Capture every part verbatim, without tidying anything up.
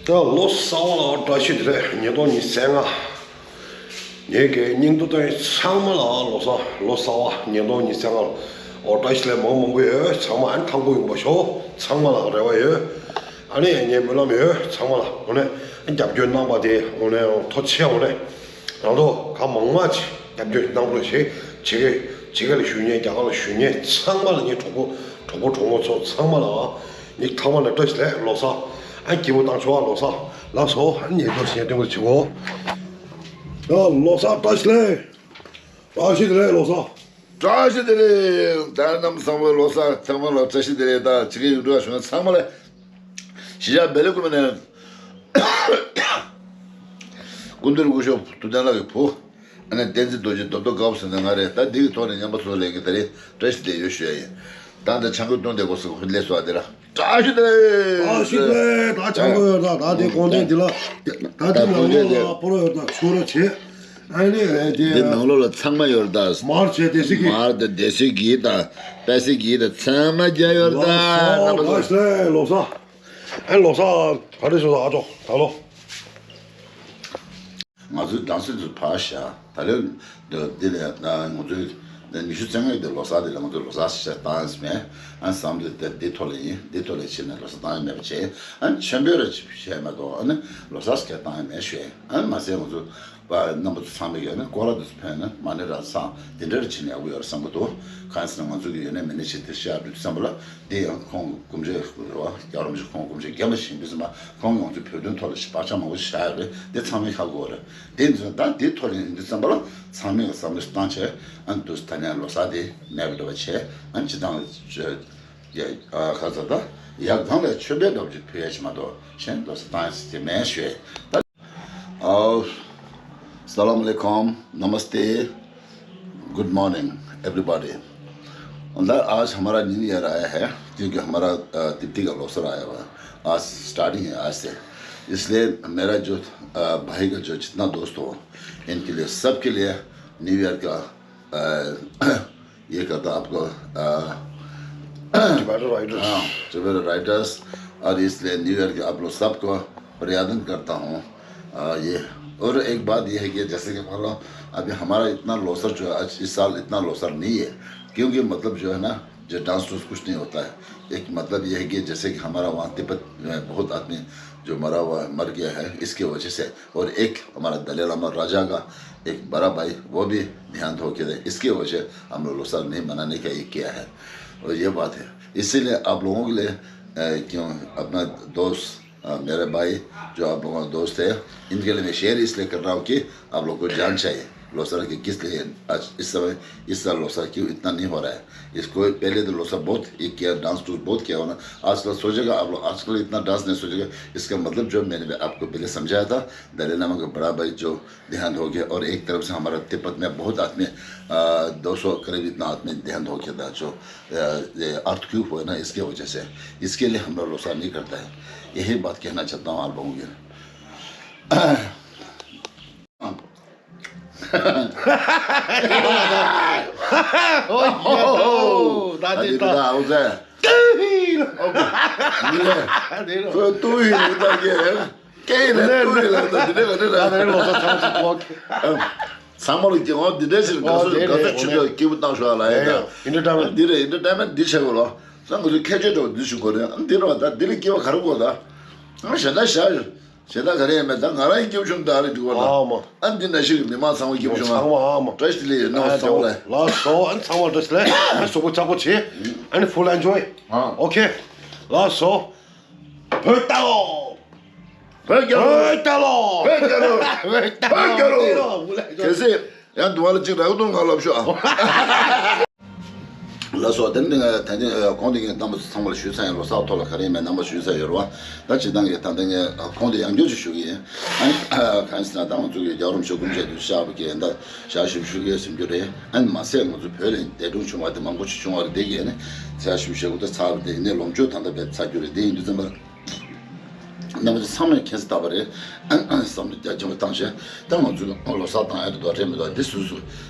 ད་ལོ་གསར་པ་ལ་བཀྲ་ཤིས་བདེ་ལེགས། ཉིས་སྟོང་ཉི་ཤུ་རྩ་ལྔ། ངེད་ཀྱི་སྙིང་དུ་བཏང་ཡིན་ཚང་མ་ལ་ལོ་གསར་ལོ་གསར་པ་ཉིས་སྟོང་ཉི་ཤུ་རྩ་ལྔ་ལ་ཨོ་བཀྲ་ཤིས་བདེ་ལེགས་མང་མང་པོ་ཡོད། ཚང་མ་ཨ་ནི་ཐང་པོ་ཡོང་པ་ཤོག་ཚང་མ་ལ་རེ་བ་ཡོད། ཨ་ནི་ངའི་སྨོན་ལམ་ཡོད། ཚང་མ་ལ་འོ་ནས་རྒྱབ་སྐྱོར་གནང་པ་དེ་འོ་ནས་ཐུགས་རྗེ་ཆེ། འོ་ནས་རང་ཚོ་གང་མང་མང་ཅིག་རྒྱབ་སྐྱོར་གནང་རོགས་ཞེས་ཇི་ག་ཇི་ག་ལ་བཞུགས་མཁན་རྒྱ་གར་ལ་བཞུགས་མཁན་ཚང་མ་ལ་ངའི་གྲོགས་པོ་གྲོགས་པོ་གྲོགས་མོ་ཚོ་ཚང་མ་ལ་ངའི་ཐང་པ་ལ་བཀྲ་ཤིས་བདེ་ལེགས་ལོ་གསར། ཨ་སྐྱིད་པོ་བཏང་ཆོག་ཨ་ལོ་གསར། ལགས་སོ། ཨ་ནི་ངས་ཚོ་ཞལ་སྟོན་གྱི་བྱེད་གོ་ཡ་ལོ་གསར་བཀྲ་ཤིས་བདེ་ལེགས། བཀྲ་ཤིས་བདེ་ལེགས་ལོ་གསར། བཀྲ་ཤིས་བདེ་ལེགས། ད་རྣམ་ཚང་མ་ལོ་གསར། ཚང་མ་ལ་བཀྲ་ཤིས་བདེ་ལེགས། ད་ཅི་གི་ཡུལ་འགྲོ་བ་བྱུང་ན་ཚང་མ་ལ་ཞི་ཞ་བེ་ལེ་ཀུ་མ་ནས། སྐུ་མདུན་སྐུ་ཞབས་ཐུབ་བསྟན་ལགས་ཀྱི་བུ། ཨ་ནི་བསྟན་འཛིན་རྡོ་རྗེ་རྡོ་རྡོ་དཀར་པོ་ཟེར་ནས་ང་རེད། ད་འདི་གི་ཐོག་ནས་ཉམས་པ་ཚོ་ལས་ཀྱི་ད་རེས་བཀྲ་ཤིས་བདེ་ཡོད་ཞུ་ཡ་ཡིན། ད་འདི་ཆང་གི་བཏུང་བསྡད་དགོས་སུ་ཁོ་སླེབས་སོང་། ཨ་དེ་ར་བཀྲ་ཤིས་བདེ་ལེགས། བཀྲ་ཤིས་བདེ་ལེགས། ད་ཆང་གི་ཡོད། ད་ད་དེ་ཀོང་ཇོ་འདི་ལ་ད་དེ་ནང་ལོགས་ལ་སྤོ་རོ་ཡོད། ད་ཆུ་ར་བྱེད། ཨ་ནི་དེ་འདི་ནང་ལོགས་ལ་ཚང་མ་ཡོད་རེད། ད་མར་བྱེད་དེ་སི་གི་མར་དང་དེ་སི་གི་དང་པེ་སི་གི་དང་ཚང་མ་རྒྱ་ཡོད་རེད། ད་རྣམ་པ་ཚོ་ལོ་གསར། ཨ་ལོ་གསར་ག་རེ་ཞུ་ད་ཨ་ཅོ་ད་ལོ། ང་ཚོའི་སྦྲང་སེམས་ཚོ་ཕར་བཞག་ད་ལོ་འདི་ལས་ང་ཚོའི་ཉི་ཤུ་རྩ་ལྔ་གི་ལོ་གསར་དེ་ལ་ང་ཚོ་ལོ་གསར་ཞིག་བཏང་ཡིན་མེད། ཨ་བསམ་དུས་དེ་འདི་ཐོག་ལ་ཡིན། འདི་ཐོག་ལ་ཕྱིན་ནས་ལོ་གསར་བཏང་ཡིན་མེད་པ་བྱས། ཨ་ཆེན་པོའི་ར་ཅིག་བྱས་མ་གཏོགས་ཨ་ནི་ལོ་གསར་ཞིག་བཏང་ཡིན་མེད་ཞུ། ཨ་མ་ཟད་ང་ཚོ་པ་རྣམ་པ་ཚོ་ཚང་མས་ཡོད་ན་སྐོར་ར་དུ་ཕན་ན་མ་ཎི་རང་སང་དེ་འདྲ་ར་ཕྱིན་ནས་ཡག་པོ་ཡོད་ར་བསམ་གི་འདུག་གང་ཟེར་ན་ང་ཚོ་གི་ཡོད་ན་མི་ནི་ཞིག་དེ་ཤ་བྲུ་བསམ་པ་ལ། དེ་ཡང་ཁོང་སྐུ་མཆེད་རེད་བ། རྒྱལ་བ་རིན་པོ་ཆེ་ཁོང་སྐུ་མཆེད་རྒན་པ་ཞིག་ཡིན་དུས་ཙམ་པ་ཁོང་ཡོངས་ཚོ་བོད་དོན་ཐོག་ལ་ཞིག་བག་ཆགས་མང་པོ་ཞིག་བཞག་ཡོད་རེད། དེ་ཚང་མས་ཧ་གོ་རེད། དེ་ཡིན་ཙང་ད་དེ་ཐོག་ནས་ཡིན་དུས་ཙམ་པ་ལ་ཚང་མས་བསམ་བློ་ཞིག་བཏང་བྱས་ཨ་འདུག་ད་ནས་ལོ་གསར་དེ་མེད་པ་འདྲ་བ་བྱས་ཨ་སྤྱི་བཏང་ཡ་ཁ་ཚ་ད་ཡག་གང་ལས་མཆོད་པའི་འདྲ་བ་ཅིག་ཕུལ་ཡ་ཞིག་མ་གཏོགས་གཞན་ལོ་གསར་བཏང་ཡ་ཞིག་དེ་མེད་ཞུ་ཡ་ད། और सलाम अलैकुम, नमस्ते, गुड मॉर्निंग एवरीबॉडी। अंदर आज हमारा न्यू ईयर आया है क्योंकि हमारा अ, तिब्बती का लोसर आया हुआ है। आज स्टार्टिंग है आज से, इसलिए मेरा जो अ, भाई का जो जितना दोस्त हो इनके लिए सबके लिए न्यू ईयर का अ, ये कहता आपको अ, Tibetan Riders। हाँ, Tibetan Riders। और इसलिए न्यू ईयर के आप लोग सबको अभिवादन करता हूँ। अ, ये और एक बात ये है कि जैसे कि मान लो अभी हमारा इतना लोसर जो है आज इस साल इतना लोसर नहीं है क्योंकि मतलब जो है ना जो डांस टूस कुछ नहीं होता है। एक मतलब ये है कि जैसे कि हमारा वहाँ तिब्बत में बहुत आदमी जो मरा हुआ है मर गया है इसकी वजह से और एक हमारा दलाई लामा राजा का एक बड़ा भाई वो भी देहांत हो गया था। इसकी वजह हम लोग लोसर नहीं मनाने का ये किया है। और ये बात है इसीलिए आप लोगों के लिए अ, क्यों अपना दोस्त अ, मेरे भाई जो आप लोगों का दोस्त है इनके लिए मैं शेयर इसलिए कर रहा हूँ कि आप लोग को जान चाहिए लोसर के किस लिए आज इस समय इस साल लोसर क्यों इतना नहीं हो रहा है। इसको पहले तो लोसर बहुत ये किया डांस टूस बहुत किया होना। आजकल सोचेगा आप लोग आजकल इतना डांस नहीं सोचेगा। इसका मतलब जो मैंने आपको पहले समझाया था दलाई लामा का बड़ा भाई जो देहांत हो गया और एक तरफ से हमारा तिब्बत में बहुत आदमी दो सौ करीब इतना आदमी देहांत हो गया था जो अर्थ क्यूब हुआ ना इसके वजह से इसके लिए हम लोग लोसा नहीं करता है। यही बात कहना चाहता हूँ आप लोगों के लिए। ཚང་མ་ལ་སྐྱེ་བ་འདི་འདྲ་ཞིག་དགའ་བསུ་དགའ་བསུ་ཆུ་ཚོད་སྐྱིད་པོ་བཏང་ཤོག་ལ་ཡིན་ད། འདི་རེད་འདི་འདྲ་མེད་འདི་བྱེད་དགོས་ལ། ས་ང་ཚོས་ཁྱད་ཆོས་འདྲ་བ་འདི་ཞུ་དགོས་རེད། འདི་རེད་བ་ད་འདི་ལ་སྐྱེ་བ་ག་རེ་དགོས་ད། ང་གཞན་དག་བཞག་ཡོད། གཞན་དག་ག་རེ་ཡང་མེད་ད་ང་རང་ཡི་སྐྱིད་པོ་བྱུང་ད་རེད་འདུག་བ་ད། ཨ་འདི་ན་ཞིག་མི་མང་ཚང་མ་སྐྱིད་པོ་བྱུང་ཨ། ཚང་མ་ཨ་མ། བཀྲ་ཤིས་བདེ་ལེགས་ཡོད་ན་ཚང་མ་ལ། ལགས་སོ་ཨ་ཚང་མ་བཀྲ་ཤིས་བདེ་ལེགས་ཨ་གཟུགས་པོ་ཚགས་པོ་བྱེད། ཨ་ནི་full enjoy། ཨ། Okay། ལགས་སོ། བོད་ལྟ་ལོ། བོད་རྒྱལ་ལོ། བོད་ལྟ་ལོ། བོད་རྒྱལ་ལོ། བོད་རྒྱལ་ལོ། བོད་རྒྱལ་ལོ། གལ་སྲིད་ཡང་དུ་བ་ལ་གཅིག་རག་འདུག་ང་ལབ་ཤོག་ཨ། ལགས་སོ་དེ་ནི་ད་ནི་གོང་དེ་ངས་རྣམ་པ་ཚང་མ་ལ་ཞུས་ཚར་ཡིན། ལོ་གསར་ཐོག་ལ་ག་རེ་ཡིན་མིན་རྣམ་པ་ཞུས་ཚར་ཡོད་རེད་བ། ད་སྤྱིར་བཏང་གི་ད་ལྟ་ངས་གོང་དེ་ཡང་བསྐྱར་ཅིག་ཞུ་གི་ཡིན། ཨ་ནི་གང་ཡིན་ཟེར་ན་ད་ང་ཚོ་གི་རྒྱལ་བ་རིན་པོ་ཆེ་སྐུ་མཆེད་དུ་བཞག་པ་གི་ད་ཞག་བཞི་བཅུ་ཞུ་གི་ཡོད་ཟེར་རྒྱུ་རེད། ཨ་ནི་མ་ཟད་ང་ཚོ་བོད་ལ་འདས་གྲོངས་བྱུང་བ་དེ་མང་པོ་ཞིག་བྱུང་བ་རེད། དེ་གི་ཨ་ནི་ཞག་བཞི་བཅུ་ཞུ་གི་ད་ཚར་བ་དེ་ཡིན་ནའི་ལོངས་སྤྱོད་ད་ལྟ་བས་ཚར་རྒྱུ་རེད། དེ་ཡིན་དུས་ཙམ་པ། རྣམ་པ་ཚོ་ཚང་མས་མཁྱེན་གསལ་ལྟ་བུ་རེད། བསམ་བློ་རྒྱ་ཆེན་པོ་བཏང་བྱས། ད་ང་ཚོས་ལོ་གསར་བཏང་ཡ་དེ་འདྲ་རེད་མི་འདུག་འདི་སུ་སུ་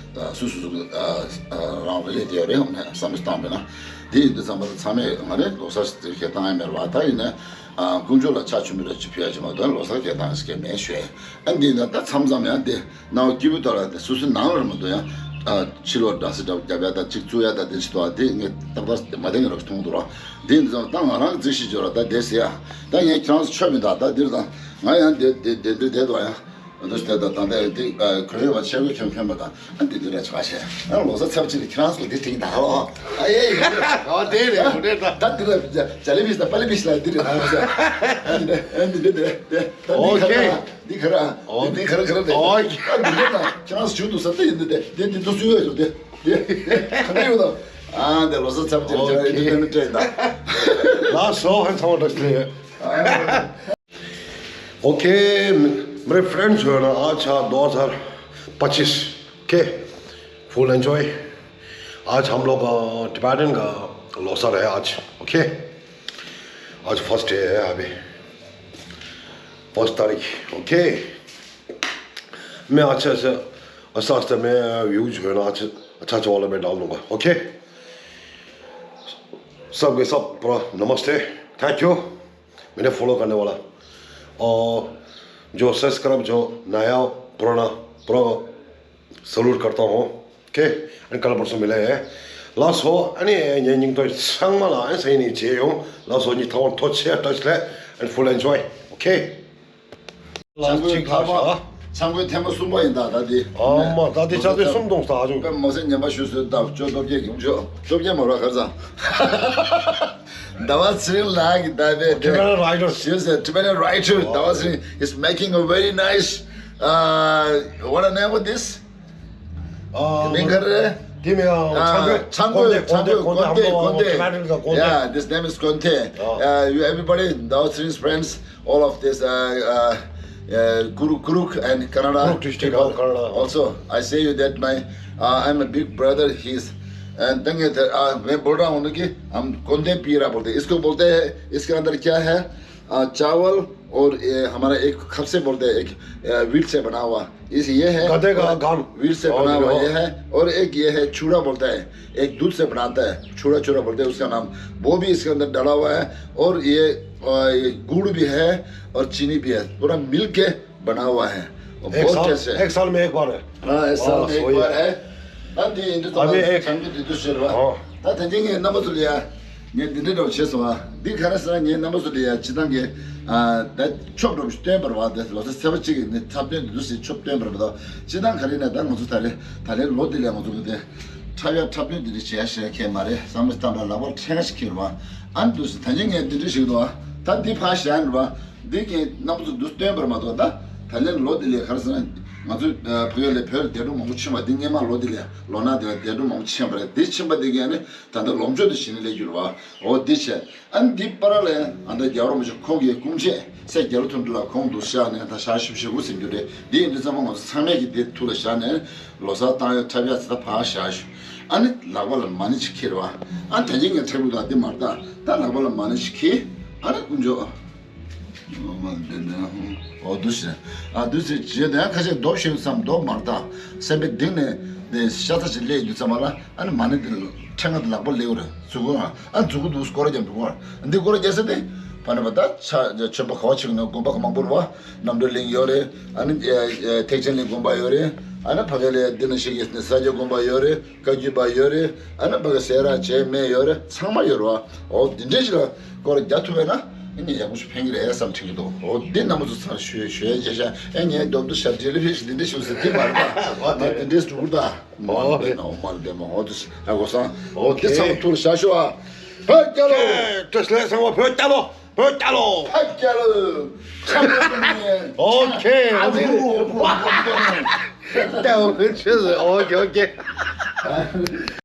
སུ་སུ་སུ་རང་རེ་ལས་དེ་རེད། བསམ་བློ་བཏང་བས་ན། དེ་ཡིན་དུས་ཙམ་པ་ཚང་མས་ང་རེ་ལོ་གསར་ཞིག་ཁྱེད་བཏང་ཡ་མེད་པ། ད་ཡིན་ན་དཀོན་མཆོག་ལ་ཕྱག་མཆོད་མེ་རེ་ཅིག་ཕུལ་ཡ་ཅིག་མ་གཏོགས་ལོ་གསར་ཁྱེད་བཏང་ཡ་ཞིག་མེད་ཞུ་ཡ། ཨ་འདི་ན་ད་མཚམས་མཚམས་ཡང་དེ། སྣང་བ་སྐྱིད་པོའི་ཐོག་ལ་དེ་སོ་སོའི་ནང་ལ་མ་གཏོགས་ཡང་། ཕྱི་ལོགས་སྒྲ་སི་སྒྲ་རྒྱབ་ཡ་དང་གཅིག་བཙུགས་ཡ་དང་དེ་ཅི་ཐོག་དེ་ངས་ཏག་ཏག་མ་བསྟན་གི་རོགས་མཐོང་འདུག་རོགས། དེ་ཡིན་ཙང་ད་ང་རང་གི་རྩིས་ཤིག་འབྱོར་ར། ད་དེ་ཟེར་ཡ། ད་ངས་ཁྱེད་རང་ཚོ་ཆོས་མི་འདུག་ད་འདིར་དང་ང་ཡང་དེ་དེ་དེ་འདིར་བསྡད་འདུག་ཡང་། འདུག་སེ་ད་ད་ད་དེ་གོ་ཡོད་པ་ཆས་གོས་གྱོན་གྱོན་པ་དང་ཨ་འདི་འདི་ར་ཆ་བྱས། ཨ་ལོ་གསར་ཚབ་ཅིག་ལ་ཁྱེད་རང་ཚོ་ལ་འདི་དྲིས་ད་ལོ། ཨ་ཡེ་ཡེ། ཨ་དེ་རེད་དེ་རེད་ད། ད་འདི་ལ་ཇ་ལི་བིས་དང་པ་ལི་བིས་ལ་འདི་རེད་ད། ཨ་འདི་འདི་འདི་འདི་ད་འདི་ག་ར། འདི་ག་ར། འདི་ག་ར་ག་ར་རེད། ཨོ་ཨ་འདི་ག་ན་ཁྱེད་རང་ཚོ་བྱུང་འདུག་ས་དེ་ཡིན་འདི་དེ་དེ་འདི་འདུག་སུ་ཡོད་ཡོད་དེ་དེ་ག་འདྲ་ཡོད་དམ། ཨ་འདི་ལོ་གསར་ཚབ་ཅིག་ལ་ཁྱེད་རང་འདི་དེ་ནི་སྤྲད་ད། ལགས་སོ། ཧན་ཚང་མ་བཀྲ་ཤིས་བདེ་ལེགས། ओके, मेरे फ्रेंड्स जो है ना, आज था दो हज़ार पच्चीस के, फुल एंजॉय। आज हम लोग अ, टिबेटन का लोसर है आज। ओके, आज फर्स्ट डे है अभी, पाँच तारीख। ओके, मैं अच्छा से आस्ते आस्ते मैं व्यूज जो है ना, अच्छा अच्छा वाला मैं डाल दूंगा। ओके, सबके सब पूरा नमस्ते, थैंक यू। मैंने फॉलो करने वाला और जो सब्सक्राइब, जो नया पुराना पूरा सल्यूट करता हूँ। ओके, एंड कल परसों मिले हैं। लास्ट हो अनि ཉིན་ཐོ་ཚང་མ་ལ་ཨེ་སེ་ནི་ཇེ་ཡོང་། ལགས་སོ། ཉིན་ཐོ་ཐོ་ཆེ་ཏོ་ཆེ་ཨེན་ཕུལ་ཨེན་ཇོའི། ཨོ་ཁེ། ལགས་ཅིག་ལགས་ཤག། ཚང་མའི་ཐེངས་མ་གསུམ་པ་ཡིན་ད་ད་དེ། ཨ་མ་ད་དེ་ཆ་དེ་གསུམ་གཏོང་ས་ཨ་ཅུང་། དཔེ་མ་སེ་ཉན་པ་ཞུ་སོད་ད་ཅོ་སྟོབས་རྒྱལ་གྱི་ཅོ་སྟོབས་རྒྱལ་མ་ར་གར་ས། ཟླ་བ་ཚེ་རིང་ལགས་ཀྱི་ད་བས་དེ། Tibetan writer. She's a Tibetan writer. ཟླ་བ་ཚེ་རིང་is making a very nice, uh, what a name of this? མིང་ག་རེ། དེ་མིང་ཚང་གོས་ཚང་གོས་ཚང་གོས་གོན་ཏེ་གོན་ཏེ། Yeah, this name is Konte. Uh, you everybody, Dao Srin's friends, all of this, uh, uh, uh, Kuruk, Kuruk and Kannada. Kuruk district people. Kannada. Also, I say you that my, uh, I'm a big brother. He's, and then uh, मैं बोल रहा हूँ ना कि हम कोंदे पीरा बोलते हैं। इसको बोलते हैं, इसके अंदर क्या है? आ, चावल और ये हमारा एक खप से बोलते हैं, एक, अ, wheat से बना हुआ। इस, ये है गधे का और गाल। Wheat से बना हुआ ये है। और एक ये है चूड़ा बोलता है, एक दूध से बनाता है, चूड़ा चूड़ा बोलते हैं उसका नाम, वो भी इसके अंदर डाला हुआ है। और ये, अ, ये गुड़ भी है और चीनी भी है, पूरा मिल के बना हुआ है। और एक बहुत साल, taste है। एक साल में एक बार है। हाँ, एक साल में एक बार है। ད་འདི་ཡིན་དུས་ད་ལྟ་ཚང་གི་འདི་དུས་ཟེར་བ། ད་ད་འདི་ངའི་རྣམ་པ་ཚོ་ལ་ཡ། ངས་འདི་འདྲའི་འདྲ་བོ་བྱས་སོང་ཨ། འདི་ག་རེ་ཟེར་ན་ངའི་རྣམ་པ་ཚོ་ལ་ཡ་སྤྱི་བཏང་གི། ཨ་ད་ཆོབ་འགྲོ་སྟོན་པར་བ་དེ་ལོ་ས་ཚེ་བ་གཅིག་གི་ནི་འཁྲབ་སྟོན་འདི་འདུག་སེ་ཆོབ་སྟོན་པར་བ་དང་སྤྱི་བཏང་ག་རེ་ན་ད་ང་ཚོ་ད་རེ་ད་རེ་ལོ་འདི་ལ་ང་ཚོ་གི་དེ་འཁྲབ་ཡ་འཁྲབ་སྟོན་འདི་འདྲ་བྱེད་ཡ་ཞེས་མཁན་མ་རེད། བསམ་བློ་བཏང་པ་ལག་པར་ཕྲེང་བ་ཞིག་འཁྱེར་བ་ཨ་འདུག་སེ་ད་ཅི་ངས་འདི་འདྲ་ཞིག་འདུག་ཨ། ད་འདི་ཕར་བཞག་ཡིན་བ། འདི་གི་རྣམ་པ་ཚོ་འདུག་སྟོན་པར་མ་གཏོགས་ད་ད་ལན་ལོ་འདི་ལས་ག་རེ་ཟེར་ན་ང་ཚོ་བོད་ལ་བོད་ལ་འདས་གྲོངས་མང་པོ་ཕྱིན་པ་འདི་སྔས་མ་ལོ་འདི་ལས་ལོ་ན་འདི་ལ་འདས་གྲོངས་མང་པོ་ཕྱིན་པ་རེད། འདི་ཕྱིན་པ་འདི་གི་ཨ་ནི་ད་ལྟ་ལོ་མཆོད་དུ་བྱེད་ནི་ལས་གྱུར་བ་འོ་འདི་བྱས། ཨ་ནི་འདི་པར་ལ་ཨ་ནི་རྒྱལ་བ་རིན་པོ་ཆེ་ཁོང་གི་སྐུ་མཆེད་སྲས་རྒྱ་ལོ་ཐུང་འདི་ལ་ཁོང་འདུག་བཞག་ནས་ད་ཞག་བཞི་བཅུ་ཞེ་དགུ་ཟིན་རྒྱུ་རེད། འདི་ཡིན་དུས་ཙམ་པ་ང་ཚོ་ཚང་མས་ཀྱི་འདི་ཐུགས་ལ་བཞག་ནས་ལོ་གསར་བཏང་ཡ་འཁྲབ་ཡ་ཚེ་ད་ཕར་བཞག་ཞུ། ཨ་ནི་ལག་པ་ལ་མ་ཎི་ཅིག་འཁྱེར་བ། ཨ་ནི་ད་གིན་ངས་འཁྲབ་ལུགས་དང་འདི་མར་ལྟ། ད་ལག་པ་ལ་མ་ཎི་ཅིག་འཁྱེར། ཨ་ནི་དཀོན་མཆོག་འོ་འདུག་སེ། ཨ་འདུག་སེ་བྱས་ཏེ་ཡང་ཁ་ཤས་མདོ་ཤོད་བསམ་མདོ་མར་ལྟ། སེམས་པའི་གཏིང་ནས་དེ་ཤ་ཚ་ཞིག་སླེབས་ཡོང་དུས་ཙམ་པ་ལ་ཨ་ནི་མ་ཎི་དེ་ཕྲེང་བ་དེ་ལག་པ་སླེབས་ཡོད་རེད། མཛུབ་གུ་ཨ་མཛུབ་གུ་འདུག་སྐོར་ར་རྒྱབ་འདུག་གོ། འདི་སྐོར་ར་རྒྱབ་ས་དེ་ཕ་ནི་བ་ད་ཆ་མཆོད་པ་ག་བ་ཆེ་གི་ན་དགོན་པ་ག་མང་པོ་རེད་བ། རྣམ་གྲོལ་གླིང་ཡོད་རེད། ཨ་ནི་ཨ་ཨ་ཐེག་ཆེན་གླིང་དགོན་པ་ཡོད་རེད། ཨ་ནི་ཕ་གི་ལ་འདི་ན་ཞིག་གི་ས་སྐྱ་དགོན་པ་ཡོད་རེད། བཀའ་བརྒྱུད་པ་ཡོད་རེད། ཨ་ནི་ཕ་གི་སེ་ར་བྱེས་སྨད་ཡོད་རེད། ཚང་མ་ཡོད་རེད་བ། འོ་འདི་འདྲས་ཞིག་ལ་སྐོར་ར་རྒྱག་ཐུབ་པས་ན་ཨ་ནི་ཡག་པོ་ཞིག་ཕན་གི་རེད་བསམ་དྲན་གི་འདུག་འོ་འདི་རྣམ་པ་ཚོ་ཚར་ཞུ་ཞུ་ཡ་བྱས་ཤག་ཨེ་ངའི་རྡོབ་རྡོབ་ཞབས་འདྲེན་ལ་ཕེབས་ཤིག་འདི་འདྲས་ཞུ་ཟེར་འདི་མ་རེད་ད། འདི་འདྲས་འགྲོ་གི་རེད་ད། མ་རེད་པས་ན་འོ་མ་རེད་པས་མ་འོ་དེ་ཨ་གོ་སང་འོ་འདི་ཚང་མ་ཐུགས་ལ་བཞག་ཤོག་ཨ། བོད་རྒྱལ་ལོ། བཀྲ་ཤིས་བདེ་ལེགས་ཚང་མ་བོད་རྒྱལ་ལོ། བོད་རྒྱལ་ལོ། བོད་རྒྱལ་ལོ། ཨོ་ཁེ། ཨ་ཨ་ཨོ་ཁེ་ཨོ་ཁེ།